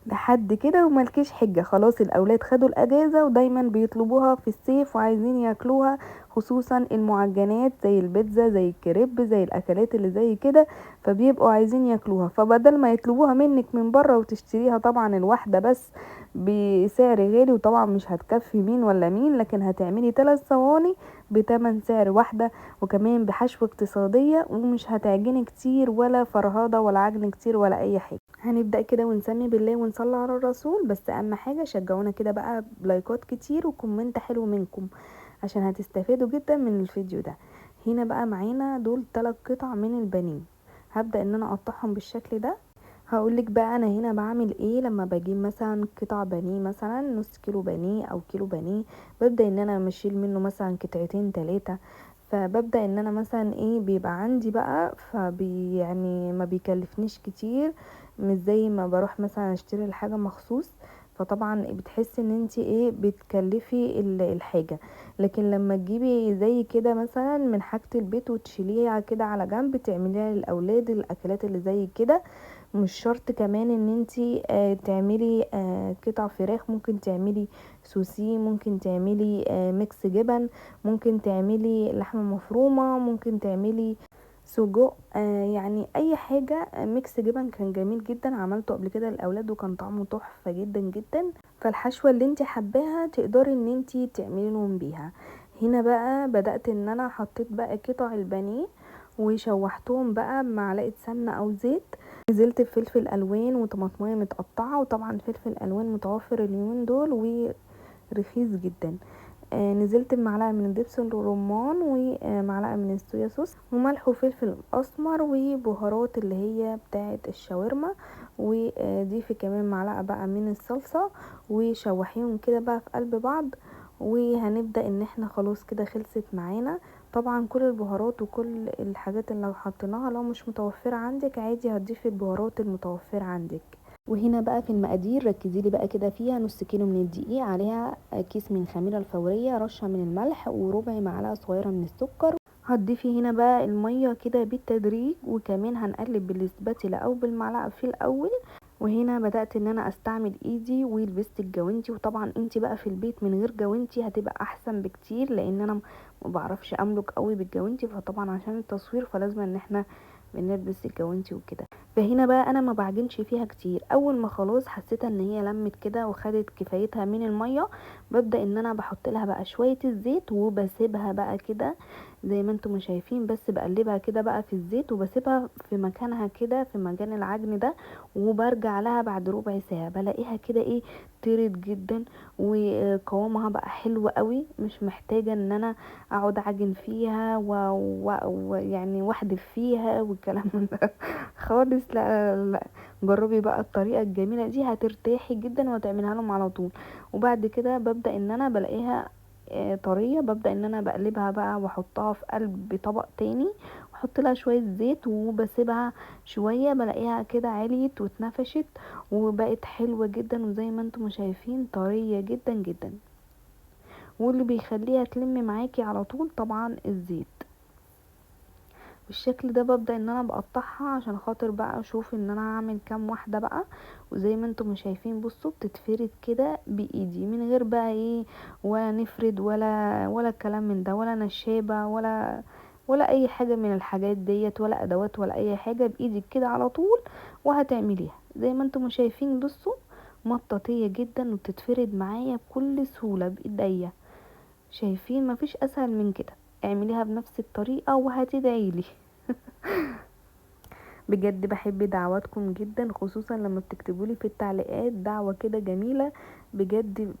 لحد كده وملكيش حجة. خلاص الاولاد خدوا الاجازة ودايما بيطلبوها في الصيف وعايزين ياكلوها، خصوصا المعجنات زي البيتزا زي الكريب زي الاكلات اللي زي كده، فبيبقوا عايزين ياكلوها. فبدل ما يطلبوها منك من بره وتشتريها طبعا الواحدة بس بسعر غالي، وطبعا مش هتكفي مين ولا مين، لكن هتعملي 3 صواني بتمن سعر واحدة، وكمان بحشوة اقتصادية، ومش هتعجني كتير ولا فرهضة ولا عجن كتير ولا اي حاجة. هنبدأ كده ونسمي بالله ونصلي على الرسول. بس اهم حاجة شجعونا كده بقى بلايكات كتير و comment حلو منكم عشان هتستفادوا جدا من الفيديو ده. هنا بقى معانا دول 3 قطع من البانيه، هبدأ ان انا اقطعهم بالشكل ده. هقولك بقى انا هنا بعمل ايه لما بجيب مثلا قطع بانيه، مثلا نص كيلو بانيه او كيلو بانيه، ببدأ ان انا مشيل منه مثلا قطعتين 3، فببدأ ان انا مثلا ايه بيبقى عندي بقى، فبي يعني ما بيكلفنيش كتير، مش زي ما بروح مثلا اشتري الحاجة مخصوص، فطبعا بتحسي ان انتي ايه بتكلفي الحاجة. لكن لما تجيبي زي كده مثلا من حاجة البيت وتشيليها كده على جنب تعمليها للاولاد الاكلات اللي زي كده، مش شرط كمان ان انتي تعملي قطع فراخ، ممكن تعملي سوسي، ممكن تعملي mix جبن، ممكن تعملي لحمة مفرومة، ممكن تعملي سجق، يعني اي حاجة. mix جبن كان جميل جدا، عملته قبل كده للاولاد وكان طعمه تحفة جدا جدا. فالحشوة اللي انتي حباها تقدري ان انتي تعملي لهم بيها. هنا بقى بدأت ان انا حطيت بقى قطع البانيه وشوحتهم بقى بمعلقة سمنة او زيت، نزلت بفلفل الوان وطماطمية متقطعة، وطبعا فلفل الوان متوفر اليومين دول ورخيص جدا. نزلت بمعلقة من دبس الرمان ومعلقة من الصويا صوص وملح وفلفل اسمر وبهارات اللي هي بتاعة الشاورما، وضيفي كمان معلقة بقى من الصلصة، وشوحيهم كده بقى في قلب بعض. وهنبدأ ان احنا خلاص كده خلصت معانا. طبعا كل البهارات وكل الحاجات اللي حطيناها لو مش متوفرة عندك عادي هتضيفي البهارات المتوفرة عندك. وهنا بقى في المقادير ركزي لي بقى كده فيها نص كيلو من الدقيق، عليها كيس من الخميرة الفورية، رشة من الملح، وربع معلقة صغيرة من السكر. هتضيفي هنا بقى المية كده بالتدريج، وكمان هنقلب بالسباتيلا او بالمعلقة في الاول. وهنا بدأت ان انا استعمل ايدي ولبست الجوانتي، وطبعا انتي بقى في البيت من غير جوانتي هتبقى احسن بكتير، لان انا ما بعرفش املك قوي بالجوانتي، فطبعا عشان التصوير فلازم ان احنا بنلبس الجوانتي وكده. فهنا بقى انا ما بعجنش فيها كتير، اول ما خلاص حسيت ان هي لمت كده وخدت كفايتها من الميه، ببدا ان انا بحط لها بقى شويه الزيت وبسيبها بقى كده زي ما انتم شايفين، بس بقلبها كده بقى في الزيت وبسيبها في مكانها كده في مكان العجن ده، وبرجع لها بعد ربع ساعه بلاقيها كده ايه طرت جدا وقوامها بقى حلو قوي، مش محتاجه ان انا اقعد اعجن فيها ويعني واحدف فيها والكلام ده خالص. لا لا لا، جربي بقى الطريقه الجميله دي هترتاحي جدا وهتعملها لهم على طول. وبعد كده ببدا ان انا بلاقيها طريه، ببدا ان انا بقلبها بقى واحطها في قلب طبق تاني، واحط لها شويه زيت وبسيبها شويه، بلاقيها كده عليت واتنفشت وبقت حلوه جدا، وزي ما انتم شايفين طريه جدا جدا. واللي بيخليها تلم معاكي على طول طبعا الزيت. بالشكل ده ببدأ ان انا بقطعها عشان خاطر بقى اشوف ان انا هعمل كام واحدة بقى. وزي ما انتم شايفين بصوا بتتفرد كده بايدي من غير بقى ايه ولا نفرد ولا الكلام من ده، ولا نشابة ولا اي حاجة من الحاجات ديت، ولا ادوات ولا اي حاجة، بايدك كده على طول وهتعمليها. زي ما انتم شايفين بصوا مطاطية جدا وبتتفرد معايا بكل سهولة بايديا، شايفين مفيش اسهل من كده. اعمليها بنفس الطريقة وهتدعيلي. بجد بحب دعواتكم جدا، خصوصا لما بتكتبولي في التعليقات دعوة كده جميلة، بجد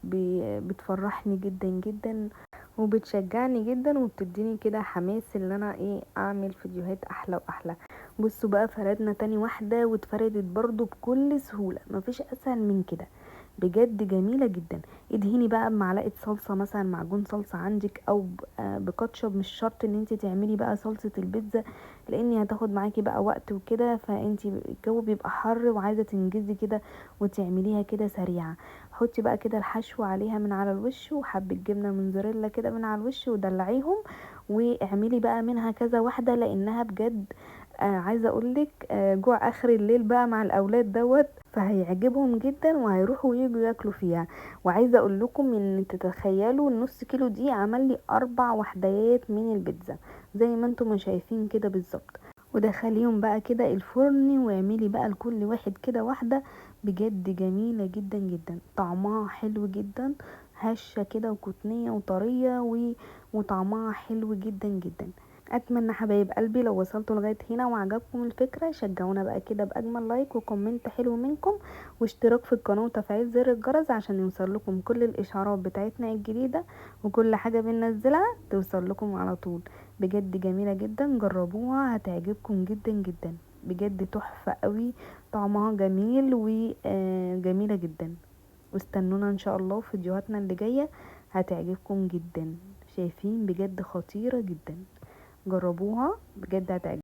بتفرحني جدا جدا وبتشجعني جدا وبتديني كده حماس ان انا اعمل فيديوهات احلى واحلى. بصوا بقى فردنا تاني واحدة واتفردت برضو بكل سهولة، مفيش اسهل من كده، بجد جميلة جدا. ادهني بقى بمعلقة صلصة مثلا، معجون صلصة عندك، او بكاتشب، مش شرط ان انت تعملي بقى صلصة البيتزا لان هتاخد معاكي بقى وقت وكده، فانت الجو بيبقى حر وعايزة تنجزي كده وتعمليها كده سريعة. حطي بقى كده الحشو عليها من على الوش، وحبة جبنة موتزاريلا كده من على الوش، ودلعيهم واعملي بقى منها كذا واحدة، لانها بجد عايزه اقولك جوع اخر الليل بقى مع الاولاد دوت، فهيعجبهم جدا وهيروحوا ويجوا ياكلوا فيها. وعايزه اقول لكم ان تتخيلوا النص كيلو دي عمل لي 4 وحدات من البيتزا زي ما انتم ما شايفين كده بالظبط. ودخليهم بقى كده الفرن واعملي بقى لكل واحد كده واحدة، بجد جميلة جدا جدا، طعمها حلو جدا، هشه كده وقطنيه وطريه وطعمها حلو جدا جدا. اتمنى حبايب قلبي لو وصلتوا لغاية هنا وعجبكم الفكرة شجعونا بقى كده باجمل like و comment حلو منكم، واشتراك في القناة وتفعيل زر الجرس عشان يوصل لكم كل الاشعارات بتاعتنا الجديدة، وكل حاجة بننزلها توصل لكم على طول. بجد جميلة جدا، جربوها هتعجبكم جدا جدا، بجد تحفة قوي، طعمها جميل وجميلة جدا. واستنونا ان شاء الله في فيديوهاتنا اللي جاية هتعجبكم جدا. شايفين بجد خطيرة جدا، جربوها بجد هتعجبكم.